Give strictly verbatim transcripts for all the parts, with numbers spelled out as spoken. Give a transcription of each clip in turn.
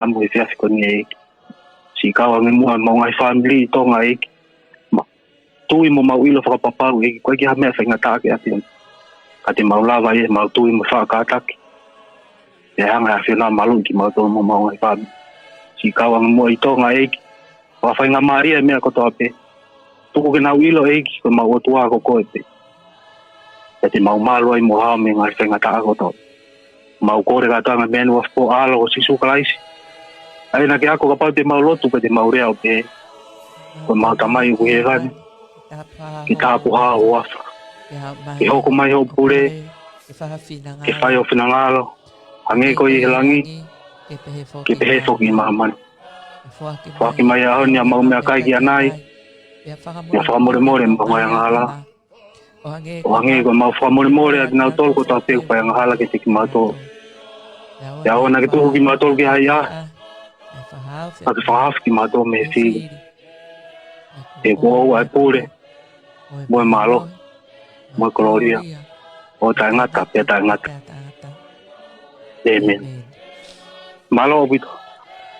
ʻamu he efiafi ko eni ʻEiki. Siʻi kau ange muʻa ʻemau ngaahi fāmili ʻi Tonga ʻEiki. Mau tui mo mau ʻilo fakapapau ʻEiki, ʻoku ʻikai ha meʻa faingataʻa ke ʻapi ʻEiki. Ka te mau lava ʻi heʻemau tui mo faʻa kātaki. ʻE hanga ʻe he ʻAfiona ʻo maluʻi kimautolu mo ʻemau ngaahi fāmili. Siʻi kau ange muʻa ʻi Tonga ʻEiki. Fakafaingamālie ʻa e meʻa kotoa pē. Tuku ke nau ʻilo ʻEiki, ko ʻemau ʻOtua ko koe pē. Pea te mau malu ai mo hao mei he ngaahi faingataʻa kotoa. Mau kole kātoa e ngaahi meʻa ni ʻi he huafa ho ʻAlo ko Sīsū Kalaisi. ʻA ia naʻa ke ako kapau te mau lotu pea te mau lea ʻo pehē: Ko ʻemau Tamai ʻoku ʻi hēvani, ke tāpuhā ho huafa. Ke hoko mai hoʻo pule, ke fai hoʻo finangalo, hangē ko ia ʻi he langi, ke pehē foki ʻi māmani. Foaki mai he ʻaho ni haʻamau meʻakai ki ʻanai. Pea fakamolemole ʻemau ngaahi angahala, ʻo hangē ko ʻemau fakamolemole ʻa kinautolu kotoa pē ʻoku fai angahala kiate kimautolu. Pea ʻoua naʻa ke tuku kimautolu ki he ʻahiʻahi, ka ke fakahaofi kimautolu mei he fili. He ʻoku ʻoʻou ʻa e pule, mo e mālohi, mo e kolōlia, ʻo taʻengata pea taʻengata. ʻĒmeni. Mālō ʻaupito.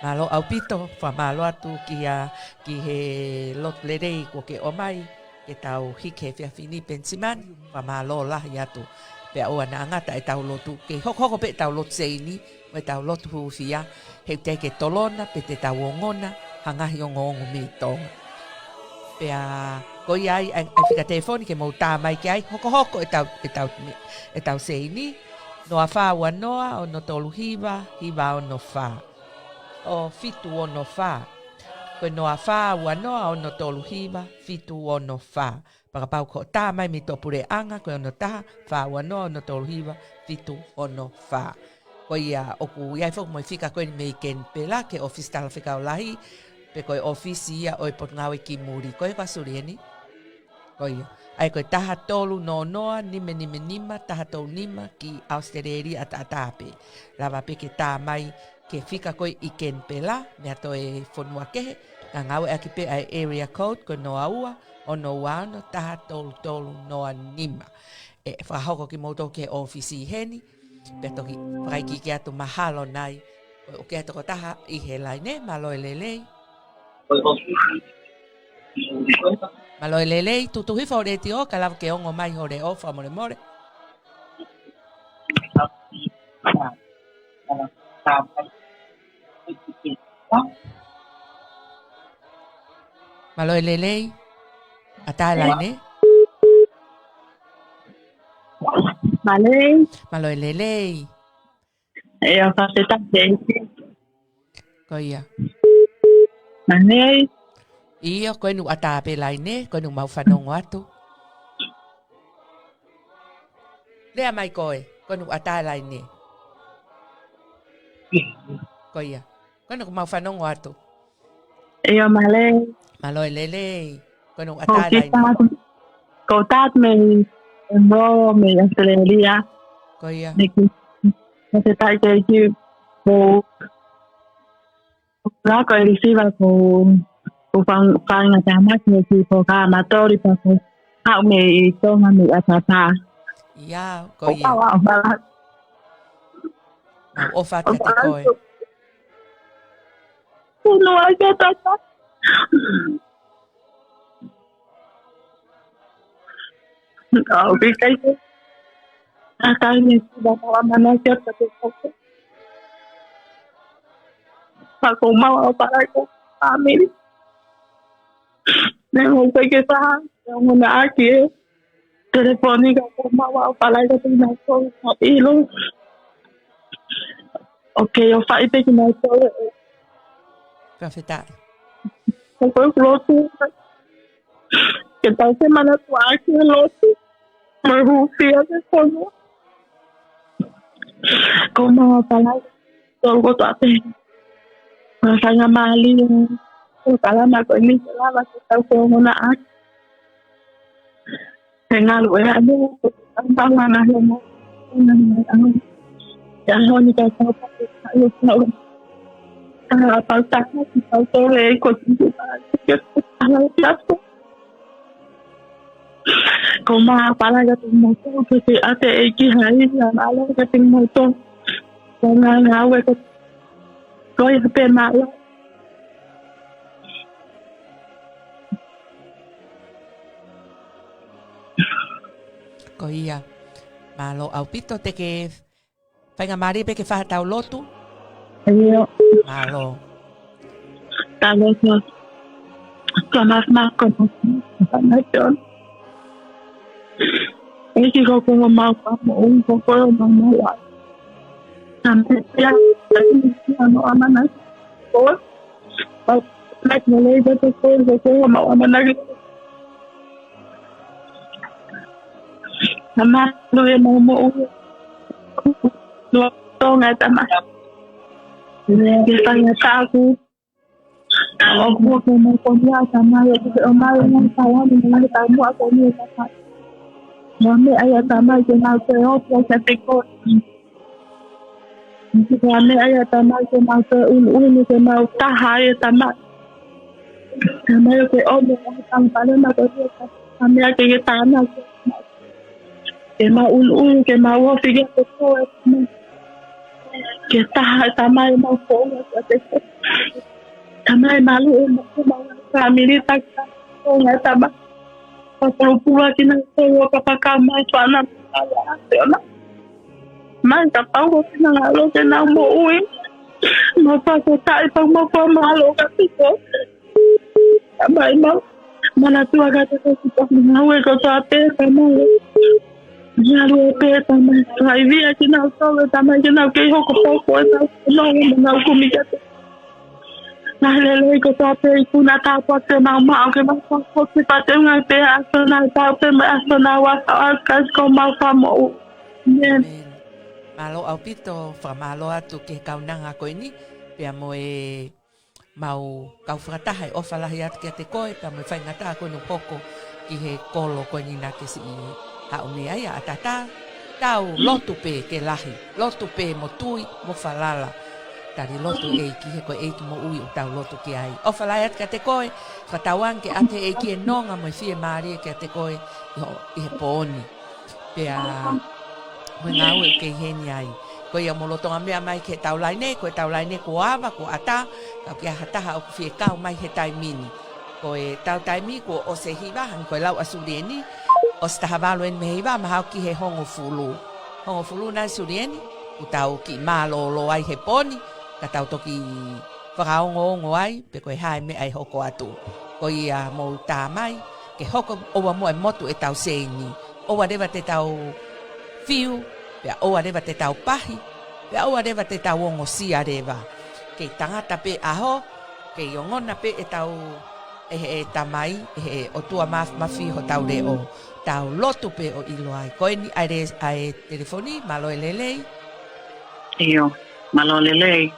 Mālō ʻaupito, fakamālō atu kia, ki he lotu lelei kuo ke ʻomai, ke tau hiki he efiafi ni Penisimani, fakamālō lahi atu. Pea ʻoua naʻa ngata ʻetau lotu, ke hokohoko pē ʻetau lotu seini, mo ʻetau lotu hūfia, he ʻoku teʻeki ke tolona, pe te tau ongona ha ngaahi ongoongo mei Tonga. Pea ko ia ai, ʻa e, ʻa e fika telefoni ke mou tā mai ki ai, hokohoko ʻetau, ʻetau, ʻetau seini, noa fā ua noa, ono tolu hiva, hiva ono fā. ʻO fitu ono fā. Ko e noa fā ua noa, ono tolu hiva, fitu ono fā. Pea kapau ʻoku tā mai mei tuʻapuleʻanga, ko e ono taha, fā ua noa, ono tolu hiva, fitu ono fā. Ko ia ʻoku ʻi ai foki mo e fika ko eni mei Kenipela, ki he ʻōfisi talafekau lahi, pe ko e ʻōfisi ia ʻo e Potungāue ki Muli. Ko ia ko Sulieni? Ko ia. ʻA ia ko e taha tolu noa noa, nima nima nima, taha tolu nima ki ʻAositelēlia ʻataʻatā pē. Lava pē ke tā mai ki he fika ko ē ʻi Kenipela, mei ha toe fonua kehe, ka ngāueʻaki pē ʻa e area code ko e noa ua, ono ua ono, taha tolu tolu noa nima. ʻE fakahoko kimoutolu ki he ʻōfisi heni, pea toki fakaikiiki atu mahalo nai, ʻoku ʻi ai ha tokotaha ʻi he laine, mālō e lelei. Mālō e lelei, tutu hifo ho letiō, ka lava ke ongo mai ho leʻo, fakamolemole. Mālō e lelei, ʻatā e laine. Mālō. Mālō e lelei. ʻIo, fakafetaʻi. Ko ia. Mālō. ʻIo, ko eni ʻoku ʻatā pē laine, ko eni ʻoku mau fanongo atu. Lea mai koe, ko eni ʻoku ʻatā e laine. Ko ia. Ko eni ʻoku mau fanongo atu. ʻIo, mālō. Mālō e lelei. Ko eni ʻoku ʻatā e laine. Ko Tad mei, mei Australia. Ko ia. Niki. Ko te tai ke ki ko la ko e receiver ko, ko fang-, fanga tamaki ki ko ka matori pa ko. Au mei Tonga mei ʻAtata. Ia, ko ia. Au ʻofa atu kiate koe. Unu ai ke tata. Au ke kai ke. A kai me si ba ka mana ke ta ke ko. Pa ko mau au para ko family. Ne mo kai ke sa, ne mo na aki e. Telefoni ka ko mau au para ka te na ko ʻilo. Ok, ʻofa ʻi te kinautolu. Fakafetaʻi. Ko koe ʻoku lotu. Ke tau ke manatuʻaki e lotu. Mo e hūfia ke kono. Ko mau au para. Tolu ko tuate. Ko e faingamālie. Ko e kalama ko eni ke lava ke tau ke ongoʻi. He ngalu e anu, ko e tau ngana he mo. Ngana he anu. Ia honi ka tau pa ke tau tau. Ka pau taka ki tau tole ko tau tau. Ko mau au para ka te moto, ke te ate e ki hai, la malo ka te moto. Ko ngana au e ko Ko ia pē mālō. Ko ia. Mālō ʻaupito, te ke faingamālie pē ke fai haʻatau lotu. ʻIo. Mālō. Tau lotu. Tamai māʻoniʻoni, Tamai Sione. ʻEiki ko koe ʻoku mau fakamoʻui, ko koe ʻoku mau maʻu ai. Tamai Sione, ʻoku mau ʻamanaki koe. Mau ʻamanaki mo lei ko koe, ko koe ʻoku mau ʻamanaki. Tamai, lue mau moʻui. Lue Tonga, Tamai. Ke fai ʻa taku. ʻOku ke mau konia, Tamai, ʻoku ke ʻomai ngaahi palani, ngaahi taumuʻa konia, Tamai. Ngaahi meʻa ia, Tamai, ke mau toe ʻofa kiate koe. Ngaahi meʻa ia, Tamai, ke mau toe ʻunuʻunu, ke mau taha ia, Tamai. Tamai, ʻoku ke ʻomi ngaahi palopalema konia, Tamai, ke ke tānaki. Ke mau ʻunuʻunu, ke mau ofi kiate koe, Tamai. Ke taha, Tamai, mau foʻou kiate koe. Tamai, maluʻi ʻemau fāmili, taki koe, Tamai. Fakapulupulu kinautolu ʻoku fakamaʻa fana ala ʻa e ʻAfiona. Mai kapau ko kinautolu ke nau moʻui. Mau fakataʻi pea mau fakamālō kiate koe. Tamai mau. Manatua kiate koe ki he ngāue kotoa pē, Tamai. Ngāue pē, Tamai. Kaivia kinautolu, Tamai, ke nau kei hoko pē ko e tau. Nau, nau kumi kiate. Ngaahi lelei kotoa pē ʻi he kona tāpuaki te mau maʻu, ke mau fakakau pē ʻa e ngaahi pē ʻa e ʻAfiona, tau pē mo e ʻAfiona ʻoku ʻa e kasi ko homau Fakamoʻui. ʻĒmeni. ʻĒmeni. Mālō ʻaupito, fakamālō atu ki he kaunanga ko eni, pea mo e mau kau fakataha e ʻofa lahi atu kiate koe, pea mo e faingataʻa ko eni ʻoku hoko ki he kolo ko eni naʻa ke siʻi haʻu mei ai ʻa ʻAtatā. Tau lotu pē ke lahi, lotu pē mo tui, mo falala. Tali lotu ʻEiki he ko e ʻEiki moʻui ʻoku tau lotu ki ai. ʻOfa lahi atu kiate koe, fakatauange ke ʻoatu ʻe he ʻEiki e nonga mo e fiemālie kiate koe ʻi ho-, ʻi he pō ni. Pea, mo e ngāue ʻoku ke ʻi heni ai. Ko ia mo lolotonga meʻa mai ki heʻetau laine, ko ʻetau laine kuo ava, kuo ʻatā, ka ʻoku ʻi ai ha taha ʻoku fie kau mai he taimi ni. Ko ʻetau taimi kuo ʻosi e hiva, hangē ko e lau ʻa Sulieni, ʻosi taha valu eni mei he hiva, mahalo ki he hongofulu. Hongofulu nai Sulieni, ʻoku tau kiʻi mālōlō ai he pō ni, ka tau toki fakaongoongo ai, pe ko e hā e meʻa ʻe hoko atu. Ko ia mou tā mai, ke hoko ʻoua muʻa e motu ʻetau seini. ʻOua leva te tau fiu, pea ʻoua leva te tau pahi, pea ʻoua leva te tau ongosia leva. Kei tangata pē ʻaho, kei ongona pē ʻetau, ʻe he, ʻe he Tamai, ʻe he ʻOtua Māfimafi hotau leʻo. Tau lotu pē ʻo ʻilo ai. Ko eni ʻa e, ʻa e telefoni, mālō e lelei. ʻIo, mālō e lelei.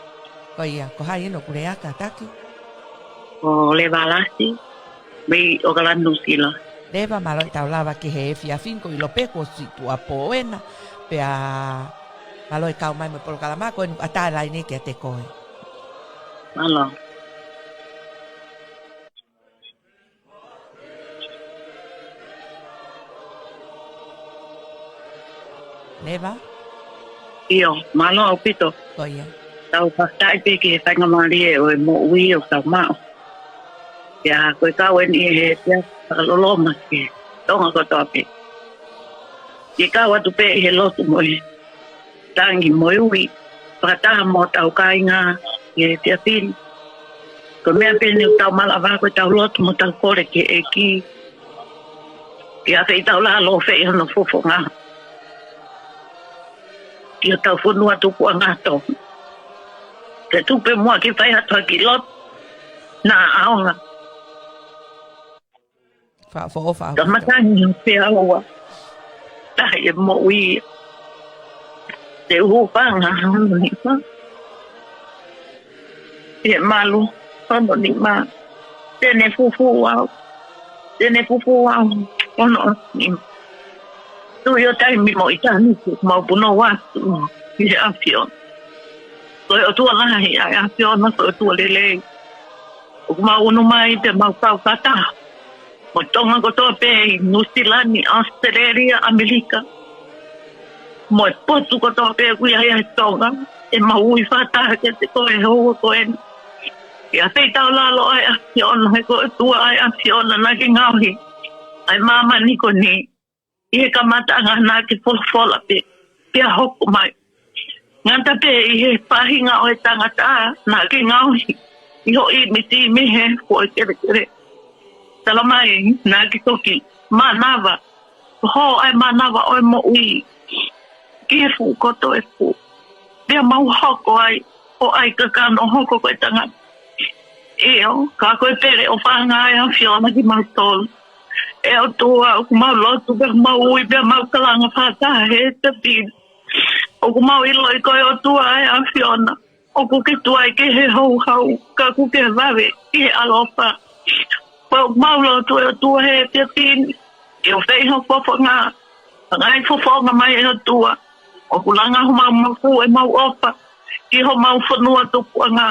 Ko ia, ko hai ena ʻoku lea kātaki? Ko Leva Lasi, mei ʻAokalani, Nuʻusila. Leva, mālō e tau lava ki he efiafi ni, ko e ʻilo pē kuo ʻosi tuʻuapō ena, pea mālō e kau mai mo e polokalama, ko eni ʻoku ʻatā e laine kiate koe. Mālō. Leva? ʻIo, mālō ʻaupito. Ko ia. Tau fakataʻi pē ki he faingamālie ʻo e moʻui ʻoku tau maʻu. Pea ko e kau eni he pea fakaloloma ki he Tonga kotoa pē. Ke kau atu pē ʻi he lotu mo e tangi mo e ui, fakataha mo hotau kāinga ʻi he efiafi ni. Ko e meʻa pē eni ʻoku tau malava ko ʻetau lotu mo ʻetau kole ki he ʻEiki. Ke ʻafeʻi ʻetau lalo, ʻafeʻi hono fofonga. Ki hotau fonua tupuʻanga Tonga. Ke tuku pē muʻa ke fai atu ha kiʻi lotu. Naʻa ʻaonga. Fa-, fo-, fa-, ka matangi pea ua. Tahi e moʻui. Te u hūfanga hono nima. Te malu hono nima. Te ne fufū au. Te ne fufū au hono nima. Tuʻi ʻo taimi mo ʻitāniti, mau punou atu ki he ʻAfiona. Ko e ʻOtua lahi ʻa e ʻAfiona, ko e ʻOtua lelei. ʻOku mau unu mai pea mau kau fakataha mo Tonga kotoa pē ʻi Nuʻusila ni, ʻAositelēlia, ʻAmelika. Mo e potu kotoa pē ʻoku ʻi ai ʻa e Tonga. ʻemau ui fakataha kiate koe he houa ko eni. ʻIo, ʻoku tau lau ʻa e ʻAfiona, he ko e ʻOtua ʻa e ʻAfiona naʻa ke ngaohi ʻa e māmani ko eni ʻi he kamataʻanga, naʻa ke folofola pē, pea hoko mai. Ngata pē ʻi he faʻahinga ʻo e tangata naʻa ke ngaohi ʻi ho ʻīmisi, ʻi he foʻi kelekele. Tala mai naʻa ke toki mānava, hō ʻa e mānava ʻo e moʻui ki he fuʻu kotoa ʻo e fuʻu. Pea mau hoko ai ʻo ʻai kakano, hoko ko e tangata. ʻIo, ka ko e pele ʻofaʻanga ʻa e ʻAfiona kimautolu. ʻE ʻOtua, ʻoku mau lotu pea mau ui pea mau kalanga fakataha he efiafi ni. ʻOku mau ʻiloʻi ko e ʻOtua ʻa e ʻAfiona ʻoku ke tuai ki he houhau, ka ʻoku ke vave ki he ʻaloʻofa. Pea ʻoku mau lotu, ʻe ʻOtua, he efiafi ni, ke ʻofeʻi ho fofonga, ngaahi fofonga mai, ʻe ʻOtua. ʻOku langa homau mafu ʻemau ʻofa ki homau fonua tupuʻanga.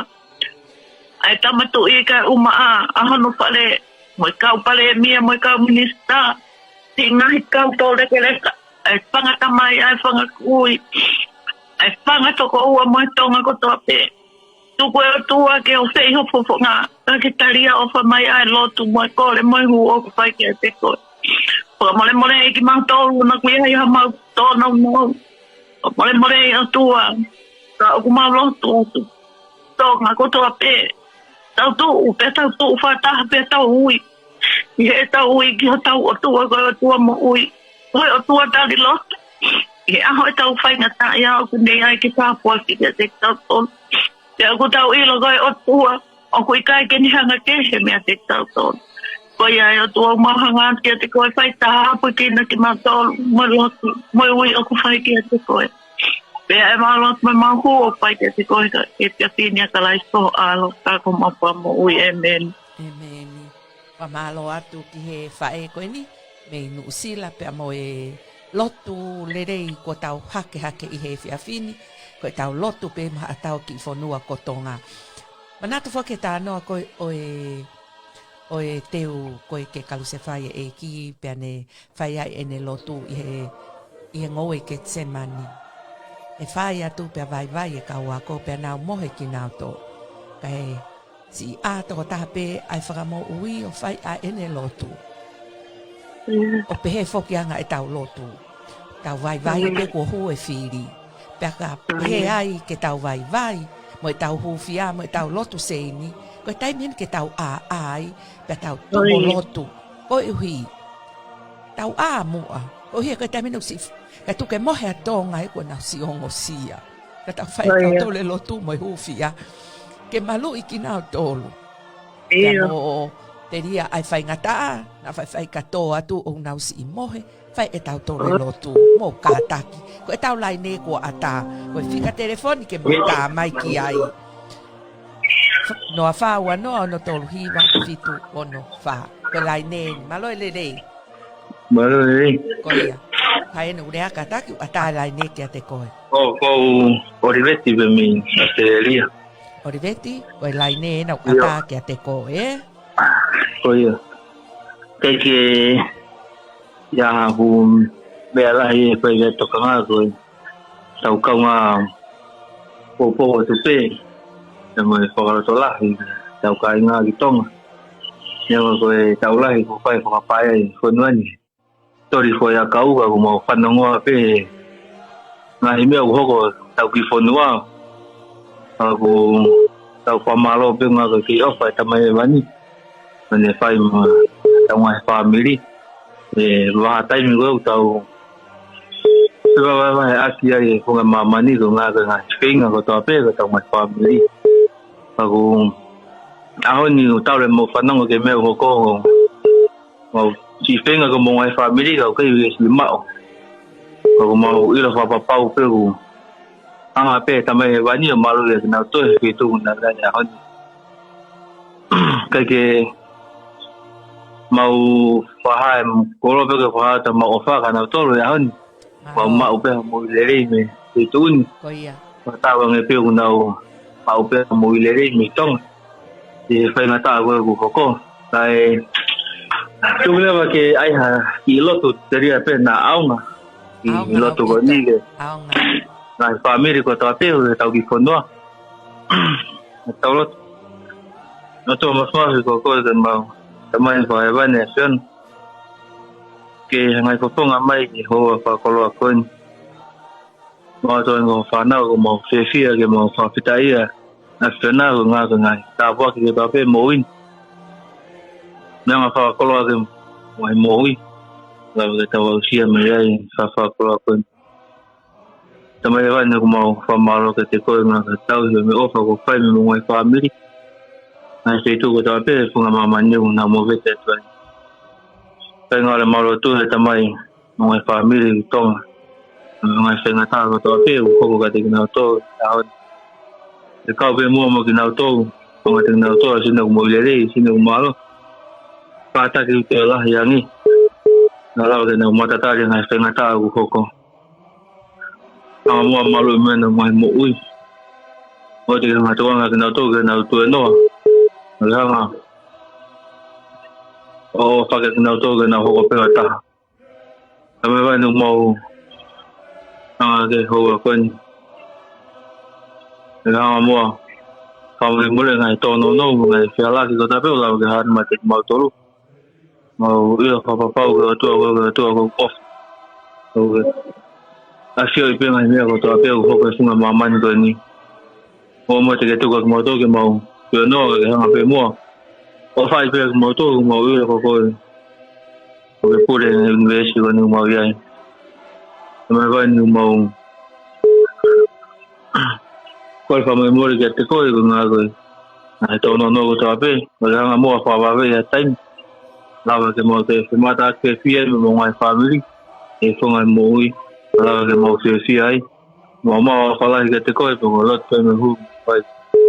ʻA e Tama Tuʻi kae ʻumaʻā ʻa hono fale, mo e kau palēmia, mo e kau minisitā, siʻi ngaahi kau toulekeleka, ʻa e fanga tamai, ʻa e fanga kui, ʻa e fanga tokoua mo e Tonga kotoa pē. Tuku, ʻe ʻOtua, ke ʻofeʻi ho fofonga, ka ke tali ʻa e ʻofa mai, ʻa e lotu mo e kole mo e hū ʻoku fai kiate koe. Fakamolemoleʻi kimautolu ʻoku ʻi ai haʻamau tōnounou. Fakamolemoleʻi, ʻe ʻOtua, ka ʻoku mau lotu atu, Tonga kotoa pē, tau tuʻu, pea tau tuʻu fakataha, pea tau ui. ʻI heʻetau ui ki hotau ʻOtua, ko e ʻOtua moʻui, ko e ʻOtua tali lotu. ʻI he ʻaho ʻetau faingataʻaʻia, ʻoku ne ʻi ai ke tāpuakiʻi kiate kitautolu. Pea ʻoku tau ʻilo ko e ʻOtua ʻoku ʻikai ke ne hanga kehe meiate kitautolu. Ko ia, ʻe ʻOtua, ʻoku mau hanga atu kiate koe, fai tāpuekina kimautolu mo e lotu mo e ui ʻoku fai kiate koe. Pea ʻemau lotu mo ʻemau hū ʻoku fai kiate koe, he efiafi ni ʻia Kalaisi ko ho ʻAlo, ka ko homau Fakamoʻui. ʻĒmeni. ʻĒmeni. Fakamālō atu ki he faʻē ko eni mei Nuʻusila pea mo e lotu lelei kuo tau hakehake ʻi he efiafi ni, ko ʻetau lotu pē maʻa hotau kiʻi fonua ko Tonga. Manatu foki he talanoa ko ē ʻo e, ʻo e teu ko ē ke kalusefai e ʻEiki pea ne fai ai ʻene lotu ʻi he, ʻi he ngoue ʻi Ketisemani. ʻE fai atu pea vaivai e kau ako pea nau mohe kinautolu. Kae siʻi ʻā tokotaha pē ʻa e Fakamoʻui ʻo fai ʻa ʻene lotu. ʻIo. ʻO pehē foki ange ʻetau lotu. Tau vaivai pē kuo hū e fili. Pea ka pehē ai ke tau vaivai, mo ʻetau hūfia, mo ʻetau lotu seini, ko e taimi eni ke tau ʻāʻā ai, pea tau tuʻu ʻo lotu. Koeʻuhi tau ʻā muʻa. Koeʻuhi ko e taimi eni ʻoku siʻi, ka tuku ke mohe ʻa Tonga he kuo nau siʻi ongosia. Ka tau fai ʻe tautolu e lotu mo e hūfia ke maluʻi kinautolu. Pea ʻio, mo telia ʻa e faingataʻa, naʻa faifai ka tō atu ʻoku nau siʻi mohe, fai ʻe tautolu e lotu mo kātaki. Ko ʻetau laine kuo ʻatā, ko e fika telefoni ke mou tā mai ki ai. Noa fā ua noa ono tolu hiva fitu ono fā. Ko e laine eni, mālō e lelei. Mālō e lelei. Ko ia. Hai ena, ʻoku lea kātaki, ʻoku ʻatā e laine kiate koe. ʻO, ko ʻOliveti pē mei ʻAositelēlia. ʻOliveti, ko e laine ena ʻoku ʻatā kiate koe, ē? Ko ia. Kae ke, ia, ko e meʻa lahi e fai e tokanga ko ē, tau kaungā poupou atu pē, ʻi he mo e fakalotolahi, tau kāinga ki Tonga. ʻI he ko e taʻu lahi kuo fai fakapae ʻi he fonua ni. Toli foʻi ʻakau ka ʻoku mau fanongoa pē ngaahi meʻa ʻoku hoko ʻi hotau kiʻi fonua. Ka ʻoku tau fakamālō pē ngā ko e kei ʻofa e Tamai Hēvani. Mo ne fai maʻa hotau ngaahi fāmili. ʻI he vahaʻa taimi ko ē ʻoku tau fekauʻaki ai e funga māmani ko e ngaahi, ko e ngaahi feinga kotoa pē ko ʻetau ngaahi fāmili. Ka ko e ʻaho ni ʻoku tau lele mo fanongo ki he meʻa ʻoku hoko. Mau siʻi feinga ko homau ngaahi fāmili ka ʻoku ʻikai ke siʻi maʻu. Ka ʻoku mau ʻilo fakapapau pē ʻoku hanga pē ʻe he Tamai Hēvani ʻo maluʻi kinautolu he feituʻu naʻa nau ʻi ai he ʻaho ni. Kae ke mau fakahā e kolo pē ke fakahā atu ʻemau ʻofa kia nautolu he ʻaho ni. Mau maʻu pē ha moʻui lelei mei he feituʻu ni. Ko ia. Fakatauange pē ʻoku nau maʻu pē ha moʻui lelei mei Tonga. ʻI he faingataʻa ko ē ʻoku hoko. Kae tuku leva ke ʻai ha kiʻi lotu telia pē naʻa ʻaonga. ʻAonga, lotu ko eni ke ʻaonga. ngaahi fāmili kotoa pē ʻo e tau ki fonua. Tau lotu. ʻOtua Māfimafi, ko koe ke mau Tamai Fakahēvani ʻa e ʻAfiona. Ke ngaahi fofonga mai ki he houa fakakoloa ko eni. Mau ʻOtua, ko e fānau, ko mau fiefia ke mau fakafetaʻia ʻa e ʻAfiona, ko e ngaahi, ko e ngaahi tāpuaki kotoa pē moʻui ni. Meʻa ngaahi fakakoloa ke mau moʻui. Lava ke tau aʻusia mai ai ʻa e fakakoloa ko eni. Tamai Fakahēvani, ʻoku mau fakamālō kiate koe ʻi he ngaahi tauhi mo e ʻofa kuo fai mei he ngaahi fāmili. Ngaahi feituʻu kotoa pē he funga māmani ʻoku nau movete atu ai. Kae ʻoua leva ke mau lotua ʻe Tamai, mo e ngaahi fāmili ʻi Tonga. Mo e ngaahi faingataʻa kotoa pē ʻoku hoko kiate kinautolu he ʻaho ni. Ke kau pē muʻa mo kinautolu, ʻoange kiate kinautolu ʻa e sino ʻoku moʻui lelei, sino ʻoku mālohi. Kātaki ʻi he lahi ange. Naʻa lava ke nau matatali ʻa e ngaahi faingataʻa ʻoku hoko. Hanga muʻa ʻo maluʻi mai ʻenau ngaahi moʻui. ʻOua te ke hanga ʻo tukuange kinautolu ke nau tuēnoa. Ke hanga ʻo ʻofa kiate kinautolu ke nau hoko pē ʻo taha. Tamai Fakahēvani, ʻoku mau hanga ki he houa ko eni. Ke hanga muʻa ʻo fakamolemole ngaahi tōnounou, ngaahi fehālaaki kotoa pē ʻoku lava ke hā meiate kimautolu. Mau ʻilo fakapapau ko e ʻOtua, ko e ʻOtua ʻoku ʻofa. ʻOku ke ʻafioʻi pē ngaahi meʻa kotoa pē ʻoku hoko he funga māmani ko eni. ʻOua muʻa te ke tuku kimautolu ke mau tuēnoa, ke hanga pē muʻa ʻo fai pē kimautolu, mau ʻilo ko koe ʻoku ke pule he ʻunivēsi ko eni ʻoku mau ʻi ai. Tamai Fakahēvani, ʻoku mau kole fakamolemole kiate koe, ko e ngaahi, ko e ngaahi tōnounou kotoa pē, ʻoku ke hanga muʻa ʻo fakavave ʻa e taimi. Lava ke mau toe femātaaki fiefia mo e ngaahi fāmili, he funga moʻui, lava ke mau fiefia ai. Mau ʻofa lahi kiate koe, pea ko e lotu pē ʻoku mau fai.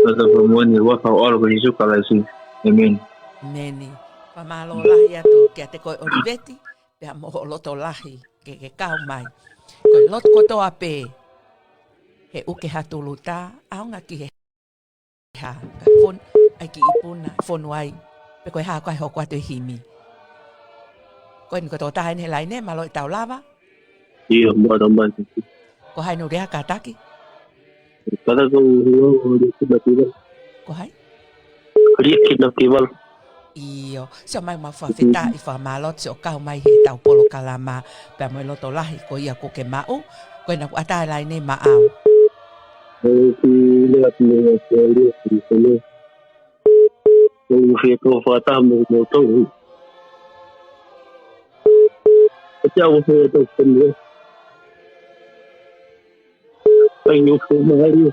Lotu pē mo eni he huafa ho ʻAlo ko Sīsū Kalaisi. ʻĒmeni. ʻĒmeni. Fakamālō lahi atu kiate koe ʻOliveti, pea mo hoʻo loto lahi ke ke kau mai. Ko e lotu kotoa pē he ʻuke hatuluta, ʻaonga ki he hā, ka fon-, ʻai ki ʻi puna, fonu ai, pe ko e hā ko ē ʻe hoko atu e himi. Ko eni ko e tokotaha eni he laine, mālō e tau lava. ʻIo, mālō mai. Ko hai ʻoku lea, kātaki? Kātaki, ko Liakina Tival. Ko hai? Liakina Tival. ʻIo, sio mai, mau fakafetaʻi fakamālō atu siʻo kau mai he tau polokalama, pea mo e loto lahi ko ia ʻoku ke maʻu, ko ena ʻoku ʻatā e laine maʻau. ʻOku ou lea atu mo e Liakina Tival. ʻOku ou fie kau fakataha mo kimoutolu. ʻOku ou fie kau fakataha. ʻAi, ʻoku ou fie mahalo.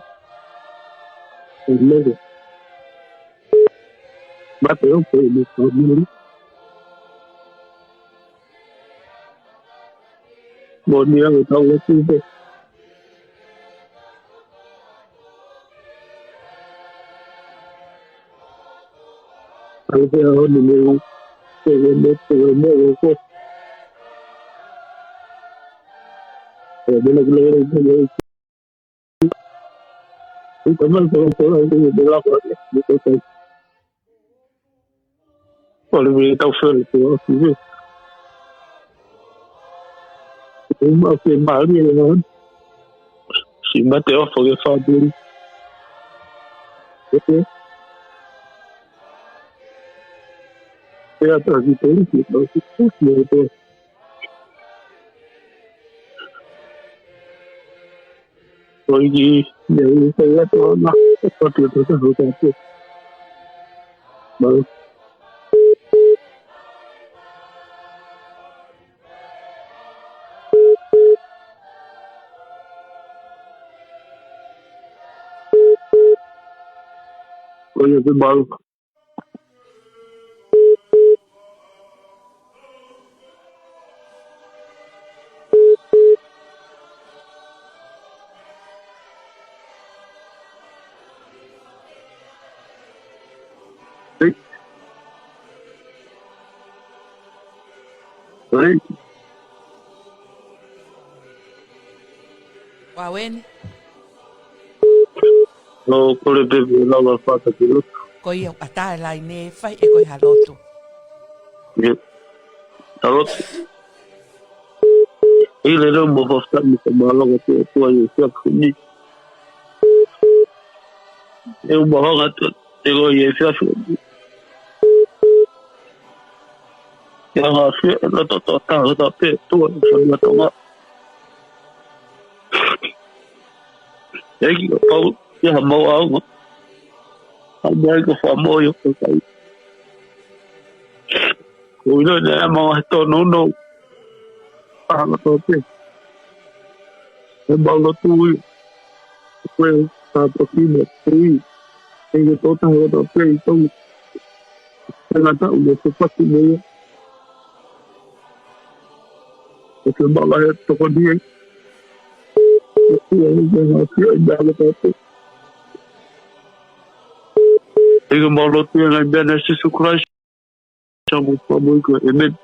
ʻOku ou mate, ʻoku ou mate. Mo ni anga tau atu pē. Anga pē ʻa hono mei u. Te u mei, te u mei u ko. E mena kula kula kula. Ika man tau tau atu mei lava. ʻOku ou tau. ʻOku ou mei tau fēlā te u ʻosi mei. ʻOku ou maʻu ke mali e hon. Siʻi mate ʻofa ke fāpuli. ʻOku. Pea taki te u ki tau ki tau ki tau. ʻOi ki, ia, ia, ia, ia, ia, ia, ia, ia, ia, ia. ʻOi, ia, te mau. Hey. Hey. Ua weni. ʻOku ou kole pē ke u lava fata ki loto. Ko ia ʻoku ʻatā e laine, fai ʻe koe ha lotu. ʻIo. Ha lotu. ʻI he lelei mo fakafetaʻi mo fakamālō ki he ʻOtua ʻi he efiafi ni. ʻE u mahanga atu ʻa e ʻOtua ʻi he efiafi ni. ʻIa ngā fia, ʻe loto tō tāngata pē, ʻOtua ʻi he fonua Tonga. ʻEiki, kapau ʻe ʻi ai haʻamau ʻaonga, ʻa mai ko e fakamoʻui ʻo e kakai. Ko ʻilo ʻe ʻi ai haʻamau ngaahi tōnounou. ʻA ngā tō pē. ʻE mau lotu ia. Ko e tāpuaki mo e tui. ʻEiki, tō tāngata pē ʻi Tonga. Tangata ʻoku mau fepaki mo ia. ʻOku mau lahi ʻa e tokoni ai. ʻOku mau lahi ʻa e tokoni ai. ʻEiki, mau lotu ia ʻi he huafa ʻo Sīsū Kalaisi, ko homau Fakamoʻui ko e, ʻēmeni.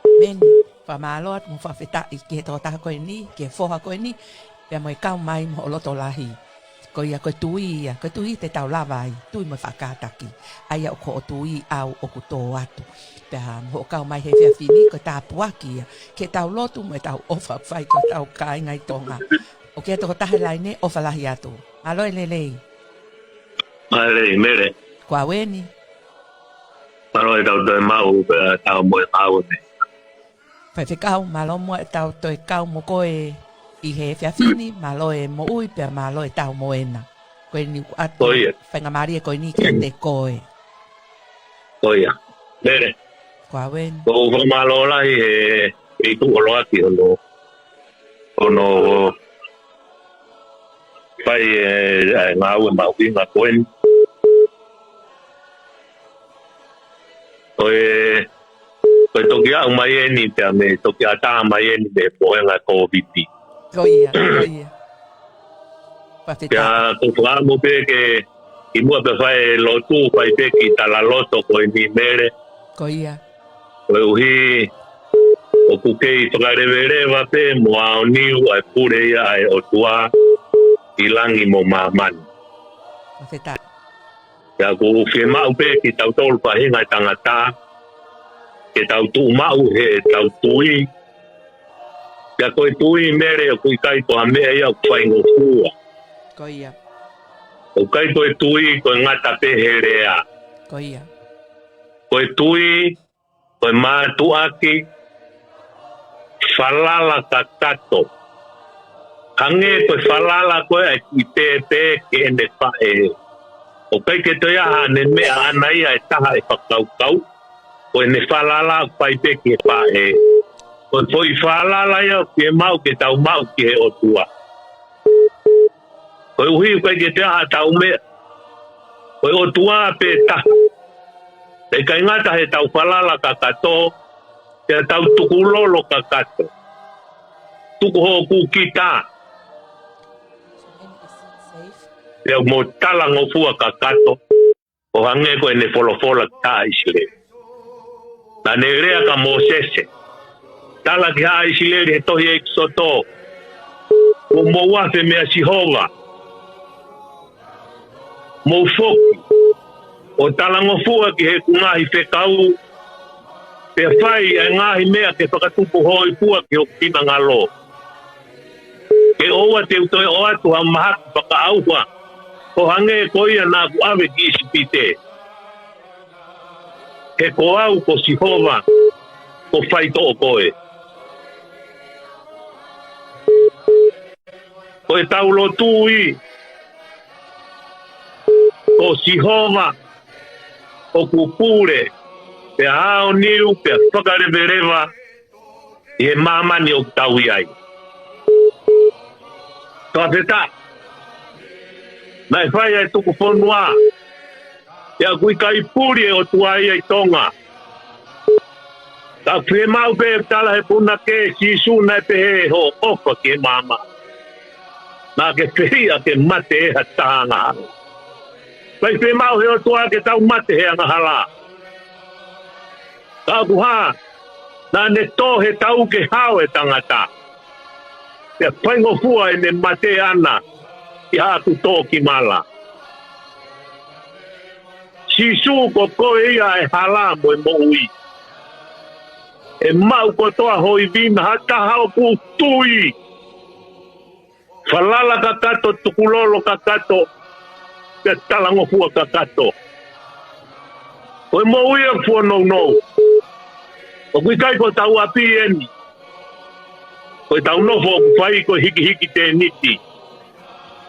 ʻĒmeni. Fakamālō atu mo fakafetaʻi ki he tokotaha ko eni, ki he foha ko eni, pea mo e kau mai mo hoʻo loto lahi. Ko ia ko e tui ia, ko e tui te tau lava ai, tui mo e faʻa kātaki. ʻA ia ʻoku hoʻo tui au ʻoku tō atu. Pea mo hoʻo kau mai he efiafi ni, ko e tāpuaki ia, ke tau lotu mo ʻetau ʻofa fai ki hotau kāinga ʻi Tonga. ʻOku ʻi ai e tokotaha he laine, ʻofa lahi atu. Mālō e lelei. Mālō e lelei, Mele. Ko au eni. Mālō e tau toe maʻu, pea tau moʻui maʻu ni. Faifekau, mālō muʻa e tau toe kau mo koe ʻi he efiafi ni, mālō e moʻui pea mālō e tau moena. Ko eni ʻoku ʻoatu, ko ia, faingamālie ko eni kiate koe. Ko ia. Mele. Ko au eni. ʻOku ou fakamālō lahi he, he ʻi tuʻu ʻoloaki hono, hono fai e, e ngāue mahuʻinga ko eni. Ko e, ko e toki aʻu mai eni, pea mei he toki ʻatā mai eni mei he mohenga Kōviti. Ko ia, ko ia. Fakafetaʻi. Pea ʻoku ou fakaʻamu pē ke, ʻi muʻa pea fai e lotu, fai pē kiʻi talaloto ko eni, Mele. Ko ia. Koeʻuhi ʻoku kei fakaleveleva pē mo aoniu ʻa e pule ia ʻa e ʻOtua ʻi langi mo māmani. Fakafetaʻi. Pea ʻoku fiemaʻu pē kitautolu faʻahinga ʻo e tangata, ke tau tuʻu maʻu heʻetau tui. Pea ko e tui, Mele, ʻoku ʻikai ko ha meʻa ia ʻoku faingofua. Ko ia. ʻOku ʻikai ko e tui ko e ngata pē he lea. Ko ia. Ko e tui, ko e mātuʻaki, falala kakato. Hangē ko e falala ko ē ʻa e kiʻi pēpē ki heʻene faʻē. ʻOku ʻikai ke toe ʻi ai haʻane meʻa ʻaʻana ia ʻe taha ʻe fakakaukau. Ko ʻene falala ʻoku fai pē ki he faʻē. Ko e foʻi falala ia ʻoku fiemaʻu ke tau maʻu ki he ʻOtua. Koeʻuhi ʻoku ʻikai ke toe ʻi ai haʻatau meʻa. Ko e ʻOtua pē taha. Pea ʻikai ngata heʻetau falala kakato, pea tau tukulolo kakato. Tuku hoʻo kūkita. Pea mo talangofua kakato. ʻO hangē ko ʻene folofola ki haʻa ʻIsileli. Naʻa ne lea kia Mōsese. Tala ki haʻa ʻIsileli he tohi ʻEkisoto. Kuo mou afe meia Sihova. Mou foki ʻo talangofua ki heʻeku ngaahi fekau, pea fai ʻa e ngaahi meʻa ke fakatupu hōifua ki hoku finangalo. Ke ʻoua te u toe ʻoatu ha mahaki fakaʻauha, ʻo hangē ko ia naʻa ku ʻave ki ʻIsipite. He ko au ko Sihova, ko faitoʻo koe. Ko ʻetau lotu ʻi, ko Sihova ʻoku pule, pea aoniu, pea fakaleveleva ʻi he māmani ʻoku tau ʻi ai. Fakafetaʻi. Naʻe fai ʻa e tuku fonua. Pea ʻoku ʻikai puli e ʻOtua ia ʻi Tonga. Ka ʻoku fiemaʻu pē ʻeku tala he punake, Sīsū naʻe pehē hoʻo ʻofa ki he maama. Naʻa ke fehiʻa ke mate ʻe ha taha angahala. ʻIkai fiemaʻu he ʻOtua ke tau mate he angahala. Ka ʻoku hā, naʻa ne tō he tau ke hao e tangata. Pea faingofua ʻene mate ʻana ʻi haʻaku tōkimala. Sīsū ko koe ia e hala mo e moʻui. ʻE maʻu kotoa ho ivi na ha taha ʻoku tui. Falala kakato, tukulolo kakato, pea talangofua kakato. Ko e moʻui ʻoku fuonounou. ʻOku ʻikai ko hotau ʻapi eni. Ko ʻetau nofo ʻoku fai ko e hikihiki tēniti.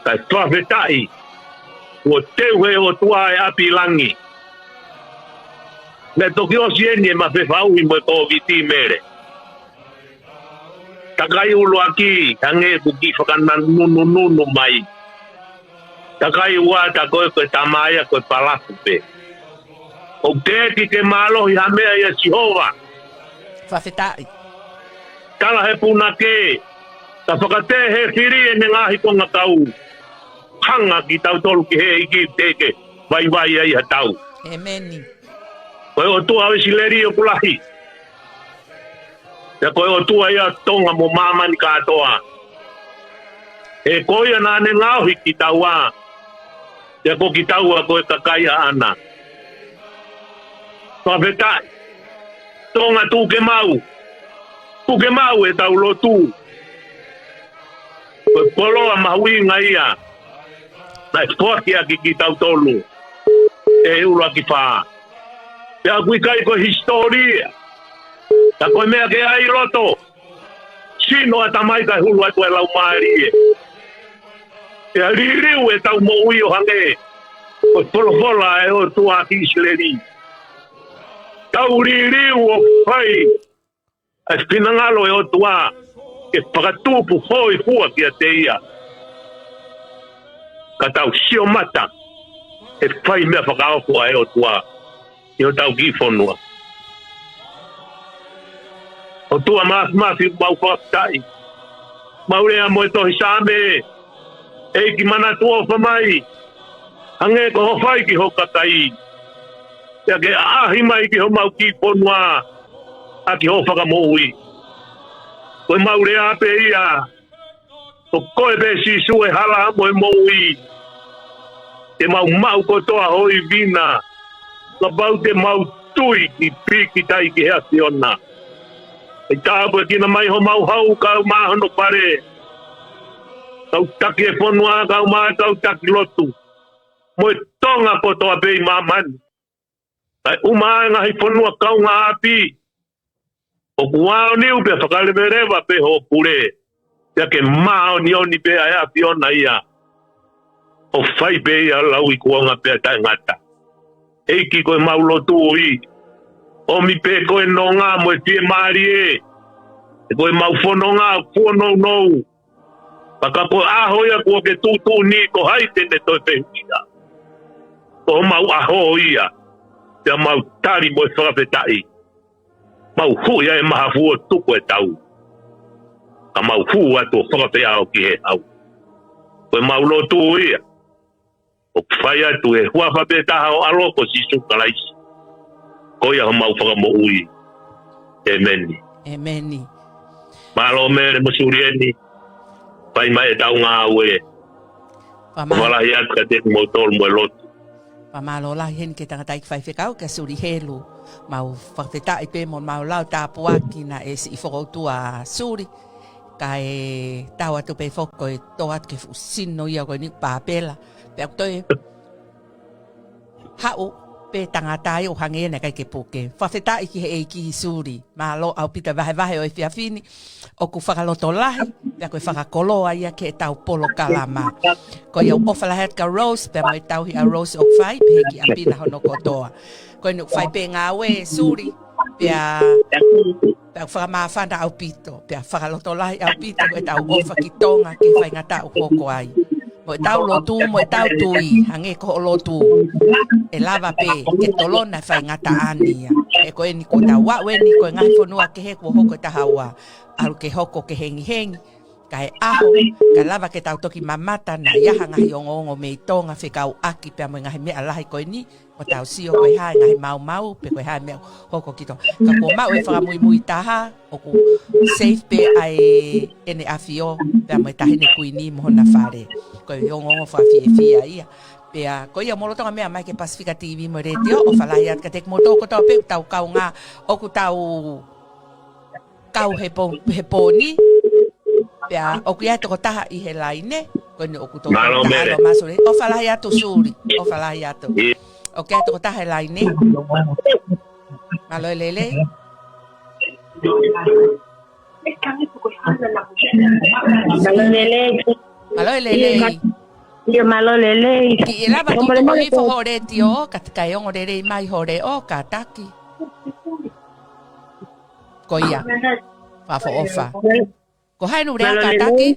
Kae fakafetaʻi. Kuo teu ʻe he ʻOtua e ʻapi langi. Naʻe toki ʻosi eni e mafefaʻuhi mo e Kōviti, Mele. Takai ʻuluaki, hangē ʻoku kiʻi fakananunununu mai. Takai ua, tā ko e, ko e tama ia ko e palafu pē. ʻOku teʻeki ke mālohi ha meʻa ʻia Sihova. Fakafetaʻi. Tala he punake, ka fakatē he fili ʻene ngaahi kongakau. Hanga kitautolu ki he ʻEiki, teʻeki vaivai ai ha tau. ʻĒmeni. Ko e ʻOtua ʻo ʻIsileli ʻoku lahi. Pea ko e ʻOtua ia ʻo Tonga mo māmani kātoa. He ko ia naʻa ne ngaohi kitaua. Pea ko kitaua ko e kakai ʻaʻana. Fakafetaʻi. Tonga, tuku ke maʻu. Tuku ke maʻu ʻetau lotu. Ko e koloa mahuʻinga ia naʻe foaki ʻaki kitautolu ʻe he ʻUluaki Fā. Pea ʻoku ʻikai ko e hisitōlia. Tā ko e meʻa ke ʻai loto, sino, ʻatamai kae hulu atu e laumālie. Pea liliu ʻetau moʻui ʻo hangē ko e folofola ʻa e ʻOtua ki ʻIsileli. Tau liliu ʻo fai ʻa e finangalo ʻo e ʻOtua, ke fakatupu hōifua kiate ia. Ka tau sio mata he fai meʻa fakaofo ʻa e ʻOtua ʻi hotau kiʻi fonua. ʻOtua Māfimafi, mau fakafetaʻi. Mau lea mo e tohi Saame, ʻEiki, manatu ʻofa mai, hangē ko hoʻo fai ki ho kakai. Pea ke ʻaʻahi mai ki homau kiʻi fonua ʻaki hoʻo fakamoʻui. Ko e mau lea pē ia, ko koe pē Sīsū e hala mo e moʻui. Te mau maʻu kotoa ho ivi na, kapau te mau tui ki pīkitai ki he ʻAfiona. ʻE tāpuekina mai homau hau kaeʻumaʻā hono fale. Kau taki e fonua kaeʻumaʻā e kau taki lotu. Mo e Tonga kotoa pē ʻi māmani. Kaeʻumaʻā e ngaahi fonua kaungāʻapi. ʻOku aoniu pea fakaleveleva pē hoʻo pule. Pea ke māʻoniʻoni pē ʻa e ʻAfiona ia. ʻO fai pē ia lau ikuonga pea taʻengata. ʻEiki, ko e mau lotu ui. ʻOmi pē ko e nonga mo e fiemālie. He ko e mau fononga fuonounou. Pea ka ko e ʻaho ia kuo ke tuʻutuʻuni, ko hai te ne toe fehuʻia. Ko homau ʻaho ia, pea mau tali mo e fakafetaʻi. Mau huʻi ʻa e mahafu ʻo tuku e tau. Ka mau hū atu ʻo fakafeʻao ki he hau. Ko e mau lotu ia. ʻOku fai atu he huafa pē taha ʻo e ʻAlo ko Sīsū Kalaisi. Ko ia homau fakamoʻui. ʻĒmeni. ʻĒmeni. Mālō Mele mo Sulieni. Fai mai ʻetau ngāue. Fakamā- Fakalahi atu kiate kimoutolu mo e lotu. Fakamālō lahi heni ki he tangataʻeiki faifekau, kia Suli Helu. Mau fakafetaʻi pē mo mau lau tāpuaki naʻe siʻi fokoutua ʻa Suli. Kae tau atu pē foki ko e tō atu ki he fuʻu sino ia ko eni ʻoku pāpela. Pea ʻoku toe haʻu pē tangata ia ʻo hangē naʻe ʻikai ke puke. Fakafetaʻi ki he ʻEiki Suli. Mālō ʻaupito e vahevahe ʻo e efiafi ni. ʻOku fakalotolahi, pea ko e fakakoloa ia ki heʻetau polokalama. Ko ia ʻoku ʻofa lahi atu kia Rose, pea mo e tauhi ʻa Rose ʻoku fai, pea he kiʻi ʻapi na hono kotoa. Ko eni ʻoku fai pē ngāue ʻe Suli, pea, pea ʻoku fakamāfana ʻaupito, pea fakalotolahi ʻaupito, ko ʻetau ʻofa ki Tonga, ki he faingataʻa ʻoku hoko ai. Mo ʻetau lotu, mo ʻetau tui, hangē ko hoʻo lotu. ʻE lava pē, ke tolona e faingataʻa ni ia. He ko eni kuo tau aʻu eni, ko e ngaahi fonua kehe kuo hoko e taha ua. ʻAlu ke hoko ke hengihengi. Kae ʻaho, kae lava ke tau toki mamata naʻa ʻi ai ha ngaahi ongoongo mei Tonga fekauʻaki pea mo e ngaahi meʻa lahi ko eni. Ko ʻetau sio ko e hā e ngaahi maumau, pe ko e hā e meʻa hoko ki Tonga. Ka kuo maʻu e fakamuimui taha, ʻoku safe pē ʻa e ʻEne ʻAfio, pea mo e Taʻahine Kuini mo hona fale. Ko e ongoongo fakafiefia ia. Pea, ko ia molotonga meʻa mai ki he Pasifika T V mo e Letiō, ʻofa lahi atu kiate kimoutolu kotoa pē ʻoku tau kaungā, ʻoku tau kau he pō, he pō ni. Pea ʻoku ʻi ai e tokotaha ʻi he laine. Ko eni ʻoku tō Mālō, Mele. Mālō, Māsule. ʻOfa lahi atu, Suli. ʻOfa lahi atu. ʻIo. ʻOku ʻi ai e tokotaha he laine. Mālō e lelei. Mālō e lelei. Mālō e lelei. ʻIo, mālō e lelei. Kiʻi lava tutuku hifo hoʻo letiō, ka te kai ongo lelei mai hoʻo leʻo, kātaki. Ko ia. Fakaʻofoʻofa. Ko hai ʻoku lea, mālō e lelei, kātaki?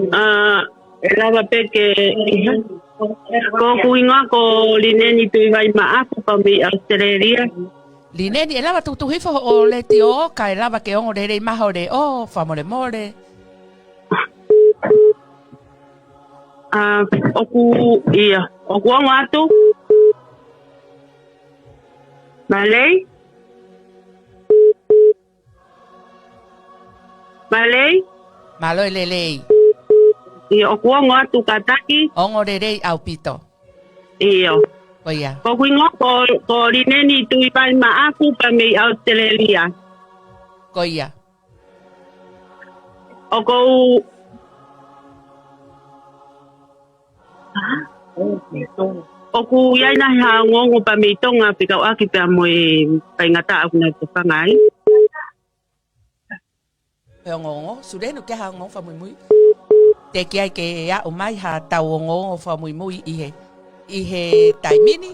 ʻA, ʻe lava pē ke, ko hoku hingoa ko Lineni Tuivai Maʻafu, kau mei ʻAositelēlia. Lineni, ʻe lava tutuku hifo hoʻo letiō, kae lava ke ongo lelei mai hoʻo leʻo, fakamolemole. ʻA, ʻoku, ʻio, ʻoku ongo atu. Mālō e lelei? Mālō e lelei? Mālō e lelei. ʻIo, ʻoku ongo atu, kātaki. Ongo lelei ʻaupito. ʻIo. Ko ia. Ko hoku hingoa ko, ko Lineni Tuivai Maʻafu, kau mei ʻAositelēlia. Ko ia. ʻOku ou, ʻoku ʻi ai nai ha ongoongo pea mei Tonga fekauʻaki pea mo e faingataʻa ʻoku nau tokanga ai? He ongoongo, Sulenu, ke ha ongoongo fakamuimui. Teʻeki ai ke aʻu mai ha tau ongoongo fakamuimui ʻi he, ʻi he taimi ni.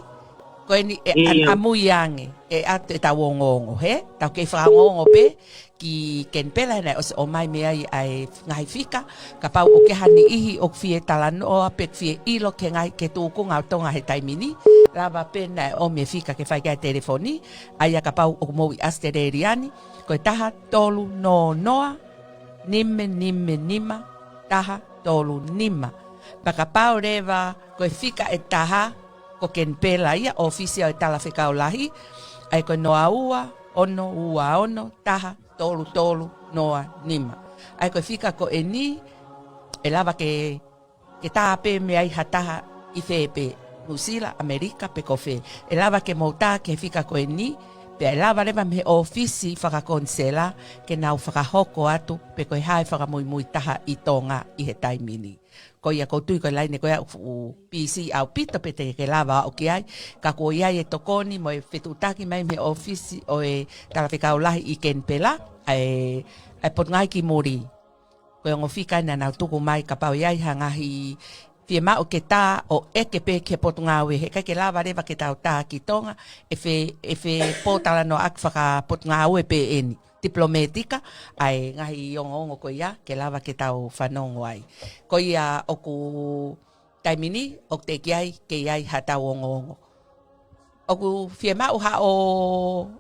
Ko eni ʻe, ʻio, ʻa, ʻamui ange, ʻe ʻatu e tau ongoongo, he? Tau kei fakaongoongo pē ki Kenipela, he naʻe ʻosi ʻomai mei ai ʻa e ngaahi fika, kapau ʻoku ʻi ai ha niʻihi ʻoku fie talanoa pe fie ʻilo ki he ngaahi, ki he tūkunga ʻo Tonga he taimi ni, lava pē naʻe ʻomi e fika ke fai ki ai e telefoni, ʻa ia kapau ʻoku mou ʻi ʻAositelēlia ni, ko e taha tolu noa noa, nima nima nima, taha tolu nima. Pea kapau leva ko e fika ʻe taha, ko Kenipela ia, ʻōfisi ʻo e Talafekau Lahi, ʻa ia ko e noa ua, ono ua ono, taha tolu tolu noa nima. ʻA ia ko e fika ko eni, ʻe lava ke, ke tā pē mei ai ha taha ʻi fē pē, Nuʻusila, ʻAmelika, pe ko fē. ʻE lava ke mou tā ki he fika ko eni, pea ʻe lava leva mei he ʻōfisi fakakonisela ke nau fakahoko atu, pe ko e hā e fakamuimui taha ʻi Tonga ʻi he taimi ni. Ko ia ʻoku ou tui ko e laine ko ia ʻoku fuʻu pīsī ʻaupito, pea te ke lava ʻo aʻu ki ai. Ka kuo ʻi ai e tokoni mo e fetuʻutaki mai mei he ʻōfisi ʻo e Talafekau Lahi ʻi Kenipela, ʻa e, ʻa e Potungāue ki Muli. Ko e ongo fika naʻa nau tuku mai kapau ʻe ʻi ai ha ngaahi fiemaʻu ke tā ʻo ʻeke pē ki he Potungāue, he ʻikai ke lava leva ke tau tā ki Tonga, ʻe fe, ʻe fepōtalanoaʻaki fakapotungāue pē eni, tipilometika, ʻa e ngaahi ongoongo ko ia, ke lava ke tau fanongo ai. Ko ia ʻoku taimi ni, ʻoku teʻeki ai ke ʻi ai ha tau ongoongo. ʻOku fiemaʻu haʻo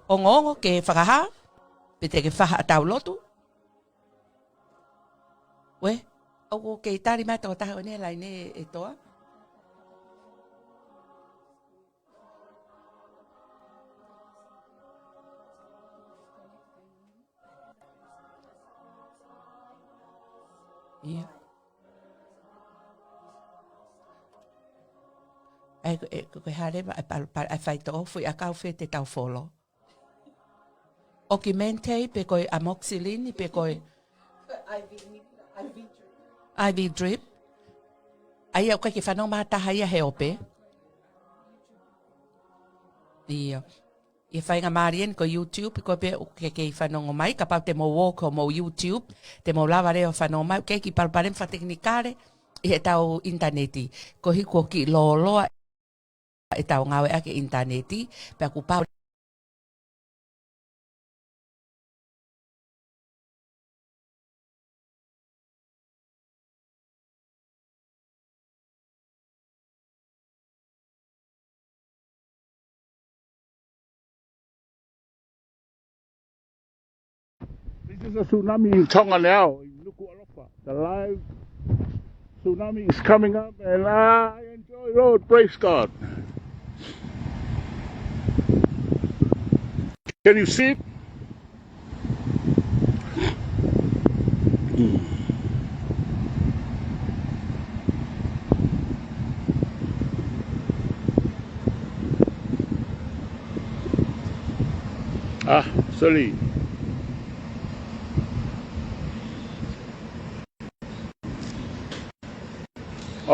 ongoongo ke fakahā, pe te ke fai ha tau lotu? Uē, ʻoku kei tali mai tokotaha ʻo ne laine ʻe Toa. ʻIo. ʻE, ʻe, ko e hā leva, ʻe pal-, pal-, ʻe faitoʻo, fuʻu ʻakau fē te tau folo. Augmentin pe ko e amoxicillin pe ko e I V drip. ʻA ia ʻoku ʻikai ke fanongo mai ha taha ia he ope. ʻIo. ʻI he faingamālie ni ko e YouTube, ko e pē ʻoku ke kei fanongo mai, kapau te mou ō ki homou YouTube, te mou lava leva ʻo fanongo mai, ʻoku ʻi ai e kiʻi palopalema fakatekinikale ʻi heʻetau ʻinitaneti. Koeʻuhi kuo kiʻi lōloa ʻetau ngāueʻaki e ʻinitaneti, pea kuo pau. This is a tsunami in Tonga now, in Nukuʻalofa. The live tsunami is coming up, and I enjoy, Lord, praise God. Can you see it? Ah, sorry.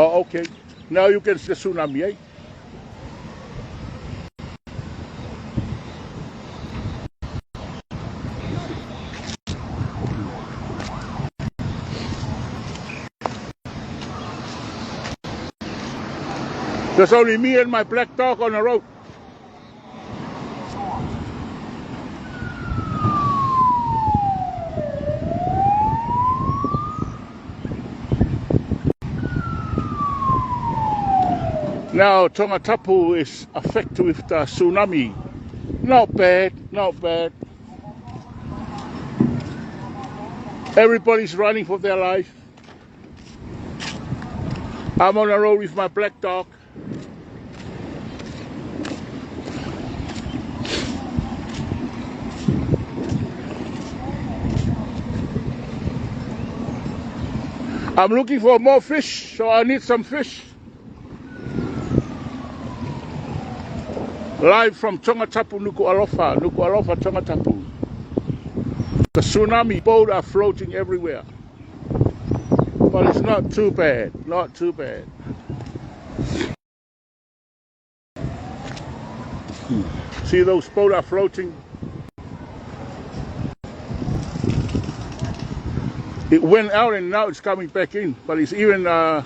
Oh, okay. Now you can see the tsunami, eh? There's only me and my black dog on the road. Now Tongatapu is affected with the tsunami. Not bad, not bad. Everybody's running for their life. I'm on the road with my black dog. I'm looking for more fish, so I need some fish. Live from Tongatapu, Nukuʻalofa, Nukuʻalofa, Tongatapu. The tsunami boat are floating everywhere. But it's not too bad, not too bad. See those boat are floating? It went out and now it's coming back in, but it's even, uh,